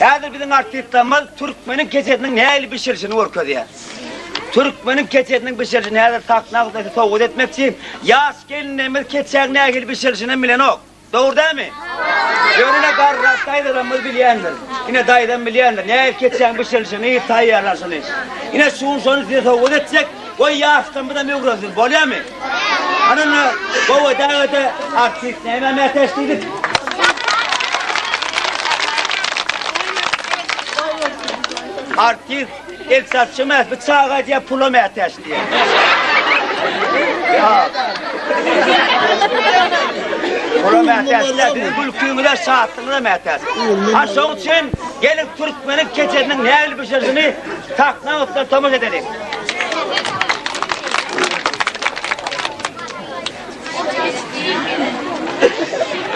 Häzir biziň artistlerimiz türkmeniň keçesiniň nähili bişirilişini görkezýär. Türkmeniň keçesiniň bişirilişini häzir sahna size sowgat etmekçi. Ýaş gelinlerimiz keçäň nähili bişirilişinem bilenok. Dogry dälmi? Ýöne ine garrak daýzalarymyz bilýändir. Ine daýzam bilýändir. Nähili keçäň bişirilişini, taýýarlanyşyny. Ine şu gün şony size sowgat etjek. Goý ýaşlarymyzam öwrensin. Bolýarmy? Hany indi gowy edägede artist nämä mätäç diýdik? Artist el çarpyşyk emas, bu çaga diýýär pula mätäç diýýär. Ýa. Pula mätäç däl, biziň gülkümize, şatlygymyza mätäç. Ha şoň üçin geliň türkmeniň keçesiniň nähili bişirilişini sahna üstünden tomaşa edeliň.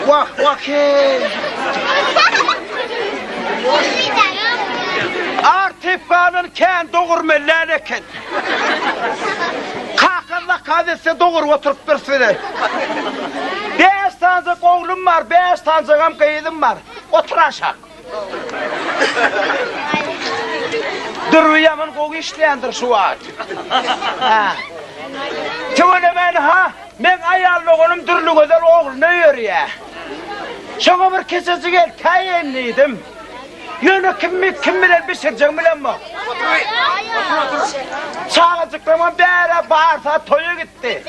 Wah, wah hey. Artyp galan kän dogurmaly däl eken. Kaka zakaz etse doguryp oturypdyr size. Bäş sanjak oglum bar, bäş sanjagam gyzym bar. Otur aşak. Dürbi ýaman gowy işleýändir şu wagt. Hä. Tüwelemäni ha, meň aýal doganym Dürlügözel ogluny öýerýä. Şoňa bir keçejik eltäýeýin diýdim. Ýöne kim kim bilen bişirjegimi bilemok. Çagajyklarymam bärä barsa toýa gitdi.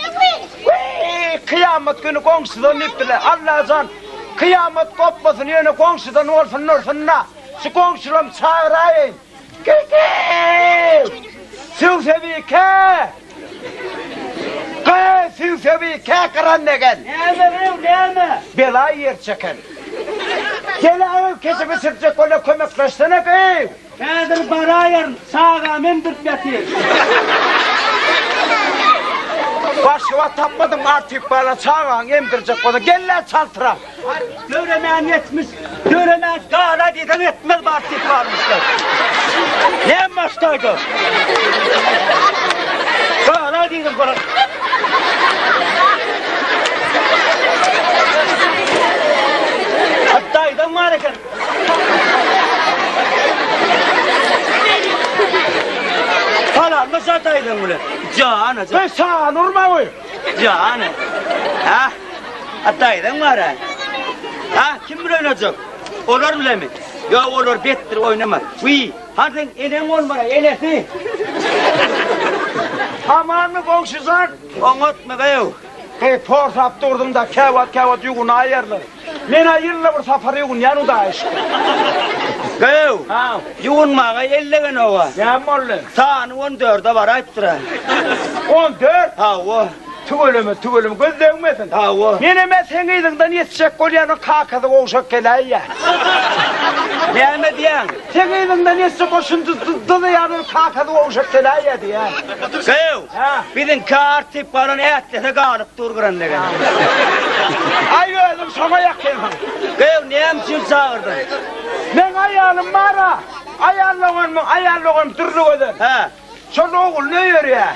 Wiý, kyýamat güni goňşudan diýipdirler. Allajan, kyýamat gopmasyn, ýöne goňşudan bolsun dursun-da. Şu goňşulam çagyraýyn. Gyz! Sügsebike! Gyz, Sügsebike, gyran degen. Näme gyz, näme? Bela ýer çeken. Gel-ä, keçe bişirjek bolýa, kömekleşsene gyz. Häzir baraýaryn, çagamy emdirip ýatyr. Başga wagt tapmadyň Artyk bala çagaňy emdirjek bolsa gel-le çaltrak. Döremän ýetmiş, döremän gala diýseň etmez bu Artyk balamyşlar. Näme başgaýda? Gala diýdim gara. Daýzam bar eken. Salamlaşa daýzaň bilen. Jana, jana. Hey, çagany urma goý. Jana. Ha? A daýzaň bar ha. Ha, kim bilen oýnajak? Olar bilenmi? Ýok, olar betdir oýnamaz. Wiý, han sen eneň bolmara, enesi. Amanmy goňşujan? Oňatmy gyýw? Hey, porsap durduň-da, käwagt käwagt ýuwunaýarlar. Men-ä ýylda bir sapar ýuwunýan Hudaýa şükür. Gyýw, ýuwunmaga ellegenoga. Näme boldy? Sany on dörde baraýypdyr-a. On dört? Hawa. Tüweleme, tüweleme, göz degmesin. Hawa. Menem-ä seň yzyňdan ýetişjek bolýan, o kakasy gowşak geläýýä. Näme diýýäň? Seň yzyňdan ýetişjek bol, şuny dyzaýan ol kakasy gowşak geläýýä diýýän. Gyýw, biziňki artyp galan ätlese galyp dur gyran degen. Aý özüň şoňa ýakynsyň. Gyýw, näme üçin çagyrdyň? Meň aýalym bar-a, aýal doganymyň, aýal doganym Dürlügözel. Hä. Şol ogluny öýerýä.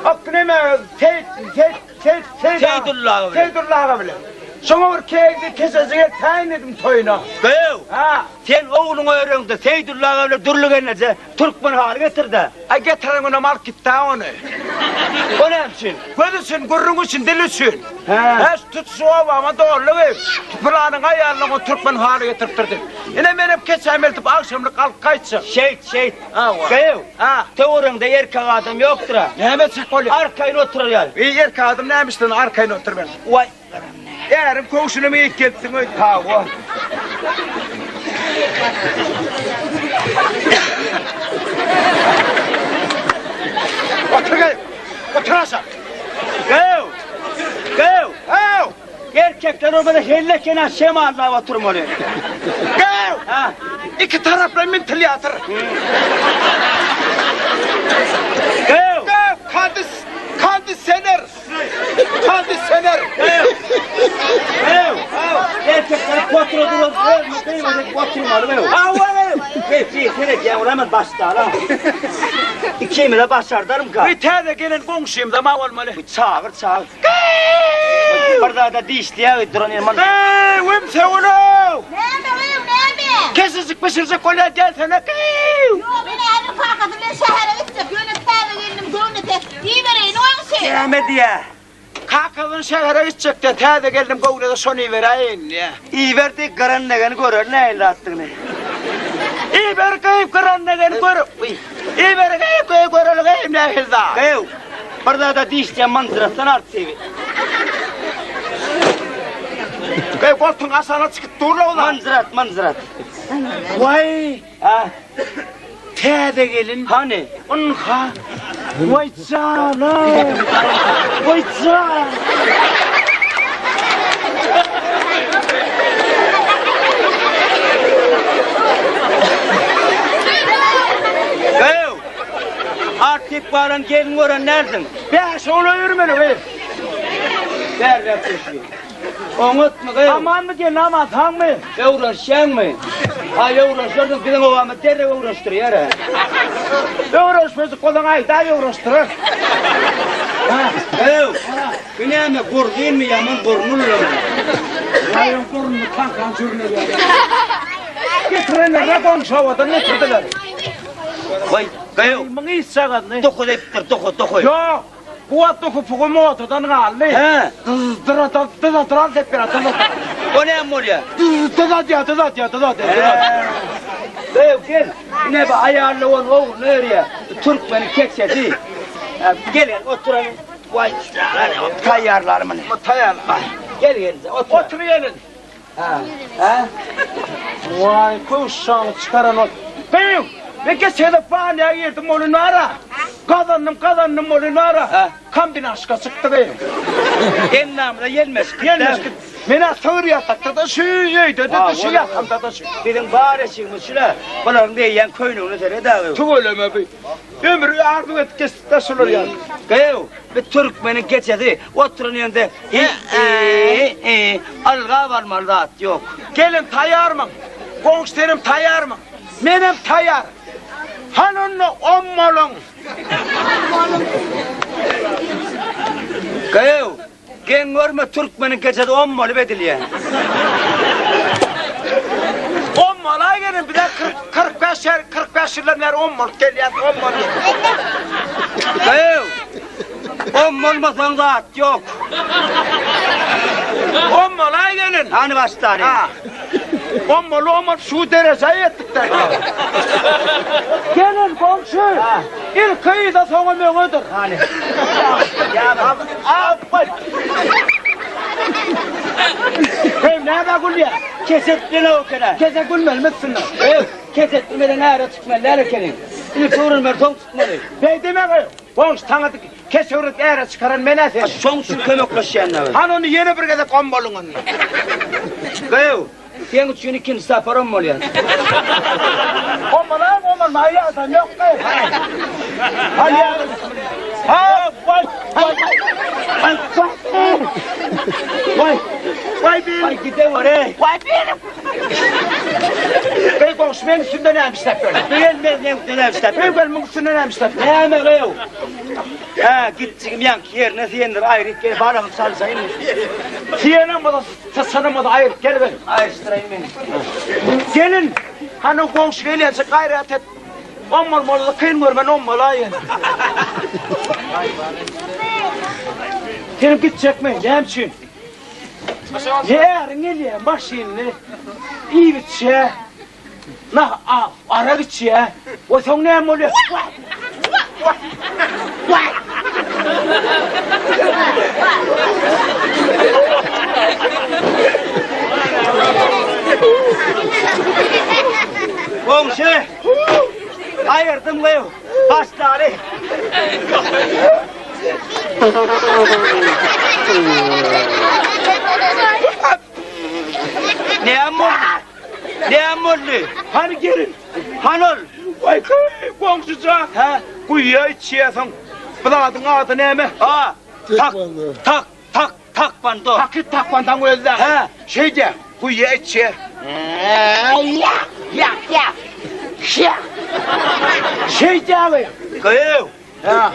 Ak neme, Seýit, Seýit, Seýit, Seýit aga. Seýdulla aga bilen. Seýdulla aga bilen. Şoňa bir kegdi keçejik eltäýin diýdim toýuna. Gyýw, Hä. sen ogluňy öýereňde Seýdulla aga bilen Dürlügelneje Türkmen haly getir-dä. Aý getiren günem alyp gitdä ony. O näme üçin? Göz üçin, gürrüň üçin, dil üçin. Hä. Hä, şu tutuş obama doldy gyz. Pylanyň aýalyna o türkmen haly getiripdir diýip. Ine menem keçämi eltip agşamlyk alyp gaýtjak. Şeýt, şeýt. Hawa. Gyýw, Ha. töweregiňde erkek adam ýokdur-a. Näme etjek bolýaň? Arkaýyn oturar ýaly. Eý, erkek adam näme işden arkaýyn oturman. Waý. Äriň köwşüni mi geýip gelipsiň öýdüp. Hawa. Otur gel. Otur aşak. Gyýw! Gyýw! Haw! Erkekler bolmasa hellek ýene şemallap oturmaly. Gyýw! Ha. Iki tarapdan mintilýatyr. Gyýw! Gyýw, kondis, kondisioner. Kondisioner. Gyýw! Erkekler otura duran özüni gyýmadyk oturmaly gyýw. Hawa gyýw. Gyýw, bir seredýän ol hemen başda-la. Ikimize başardarmyka? Bir täze gelen goňşymda ma bolmaly. Bir çagyr, çagyr. Bir zada dişleýär duran ýerim. Eý, wim sewulow! Näme gyýw, näme? Keçe. Keçejik bişirjek bolýar gelsene gyýw. Ýok, men häzir kakasy bilen şähere gitjek. Ýöne täze gelnim göwnese ibereýin goňşy. Näme diýýä? Kakasyny şähere gitjek-de, täze gelnim göwnese şony iberäýin diýýä. Iber diý, gyran degeni görer nähili zatdygyny. Iber gyýw, gyran degeni gör. Iber gyýw, gyýw göreli gyýw nähili zat. Gyýw, bir zada dişleýän mynjyratsan artygy. Gyýw, goltugyň aşagyna çykyp dur-la o zat. Mynjyrat, mynjyrat. Waý! A? Täze gelin. Hany? Ynha. Waý janam. Waý jan. Ew! Artyp baran gelin gören dälsiň. Bäş ogla ýörmeli gyz. Ber ber sesini. Oňatmy gyz? Amanmy gelin aman sagmy? Öwrenişýäňmi? Aý öwrenişersiň biziň obamyz derrew öwrenişdirýär-ä. Öwrenişmedik bolsaň aýdaý öwrenişdirer. Ew! Bu näme gurgynmy ýaman burnulymy? Waýyň burnuny taňkaň jürnelýär. Getirenler-de goňşy obadan getirdiler. Waý, gyýw. Muň işjagazyny. Dokuz edipdir, dokuz, dokuz. Ýok. Bu wagt hupugy modadan galdy. Hä. Dyzdyra dyzadyran dep ýör, dyzadyran. O näme bolýar? Dyzadýar, dyzadýar, dyzadýar, dyzadýar. Gyýw, gel. Ine bu aýally ol ogluny örýär. Türkmeniň keçesi. Gel, gel, oturalım. Waý, taýýarlar muny. Taýýarlar. Gel, gel, otur. Otur gelin. Hä? Hä? Waý, köwşaňy çykaran ol. Gyýw, men geçen banýa girdim ony nara. Gazandym, gazandym ony nara. Kombinaşka çykdy gyýw. Endamyna ýelmeşik. Ýelmeşik. Men-ä sygyr ýatakda-da şu, öýde-de şu, ýatamda-da şu. Biziň bar eşigimiz şul-a. Bularyň geýýän köýnegine seret-ä gyýw. Tüweleme bi. Ömri arzuw edip geçdik-de şular ýaly. Gyýw, bir türkmeniň keçesi oturan ýerinde hi-i-i ylgap almaly zat ýok. Gelin taýýarmyň? Goňşy senem taýýarmyň? Menem taýýar. Hany onda ommalyň. Gyýw, Geň görme türkmeniň keçesi ommalyp edilýär. Ommalaý gelen bize 45 ýer 45 ýyldan bäri ommalyp gelýär ommalyp. Ew. Ommalmasaň zat ýok. Ommalaý gelen. Hany başlany. Ha. Ommaly ommalyp şu derejä ýetdik de. Gelin goňşy. Ilki yza soňam öňedir. Hany. Hey, näme gülýär? Kesetdin o kene. Kese gülmeli üstünden. Ew, kesetdirmeden äre çykmaly däl ekeniň. Ilki öwrenmeli, soň çykmaly. Beý deme, goňşy saňa kes öwredip äre çykaran men-ä seni. Şoň üçin kömekleşýän-dä. Hany ony ýene bir gezek ommalyň onda. Gyýw, Seň üçin ikinji saparam bolýar. Ommalam ommalma aýadan ýok gyz. Ha, waý, waý, waý, waý, waý, Waý gidewor eý. Waý benim. Bey goňşy meň üstümde näme işläp ýör? Gel men seň üstünde näme işläp Bey gel meň üstünde näme işläp ýör? Näme gyýw? Hä, gitjigim ýaňky ýerine siýendir aýryp gelip balagyny çalşaýyn. Siýenem bolsa Syçanymyzy aýyryp geliberiň. Aýyryşdyraýyn men. Gelin, hany goňşy gelýänçä gaýrat et. Ommalmalydy kyn görmän ommalaýyn. Senem gitjekmi? Näme üçin? Äriň gelýär, maşynly. Iýip içýär. Nah, arak içýär. O soň näme bolýar? Goňşy! Aýyrdym gyýw. Başlary. Näme boldy? Näme boldy? Hany gelin? Hany ol? Waý, goňşuja. Hä? Guýa içýäsiň. Bu zadyň ady näme? A, tak, tak, tak, takbando. Hakyt takbandaň özi-dä. Hä? Şeýdýä, guýa içýä. Ýa, ýa, ýa. Şeýdýä. Gyýw. Hä?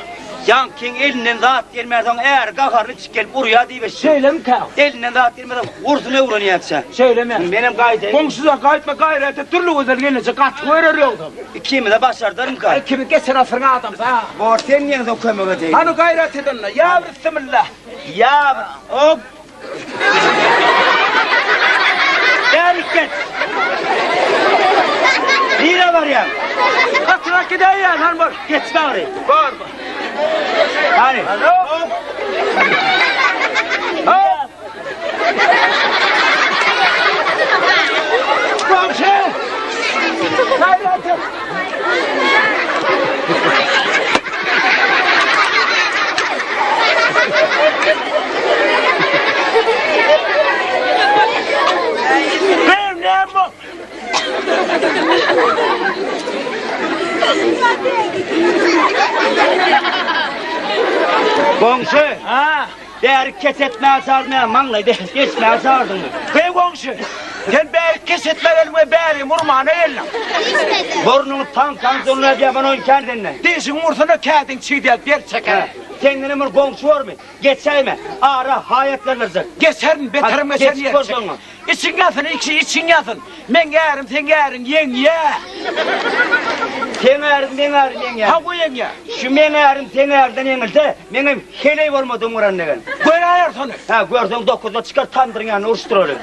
Ýaňkyň elinden zat gelmänsoň äri gaharly çyk gelip urýa diýip eşitdim. Şeýlemikä? Elinden zat gelmese ursun öwrenýänçä. Şeýlemi? Menem gaýdaýyn. Goňşudan gaýtma gaýrat et Dürli gözel gelneje gaty görer ýogsam. Ikimize başardarmyka? Ikimiz geçen asyryň adamsy ha. Bor sen ýeňse kömek edeýin. Hany gaýrat et onda. Ýa bissimilla. Ýa hop. Bärik geç. Nirä barýaň? Gatyrak gidäýýän han bor. Geç bagry. Bor bor. Hany. Hop. Hop. Goňşy. Gaýrat et. Benim näme bu? Goňşy. Ha. Bäri kes etmäge çagyrmaýan maňlaý deşmäge çagyrdyňmy? Beý goňşy, sen bäri kes etmäge geldiň we bäri urmana geldiň. Burnuňy taňkaň sonuna edýän oýun kän sende. Dişiň ursana kädiň çigdýär ber çeker. Sendenem bir goňşy bormy? Geçäýme, ara haýat berjek. Geçerin, beterim Hadi, geçerin geç ýer görseň. çek. Içiň ýansyn, içi içiň ýansyn. Meň ärim, seň äriň ýeňýä. Seň äriň, meň ärim ýeňýär. Hawa ýeňýä. Şu meň ärim seň ärden ýeňilse, meňem heleý bolmadygym guran degen. Göräýer sony. Hä, görseň dokuzda çykar tamdyryň ýanyna uruşdyraly.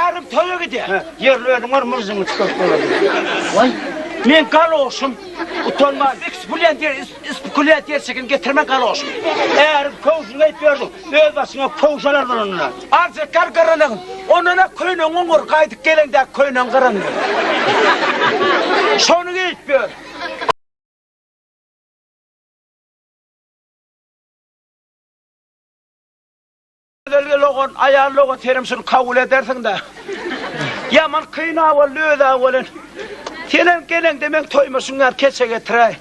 Ärim toýa gidýär. Hä, ýerli özüň bar, murjuňy çykaryp bolar. Waý, meň galoşym. Utanman. Ispulýan diýer, ispkulýan diýer çekin getirme galoşymy. Äriň köwşüni geýip ýördüň, öz başyňa köwüş alardyň ondan. Arjak gal gyrynyň. Ondan-a köýnegiň oňur, gaýdyp geleňdäki köýnegiň gyryndy. Şony geýip ýör. Gözel logan, aýal logan senem şuny kabul edersiň-dä. Ýaman kyn-a boldy öz-ä welin. Senem geleňde meň toýuma şuň ýaly keçe getiräý.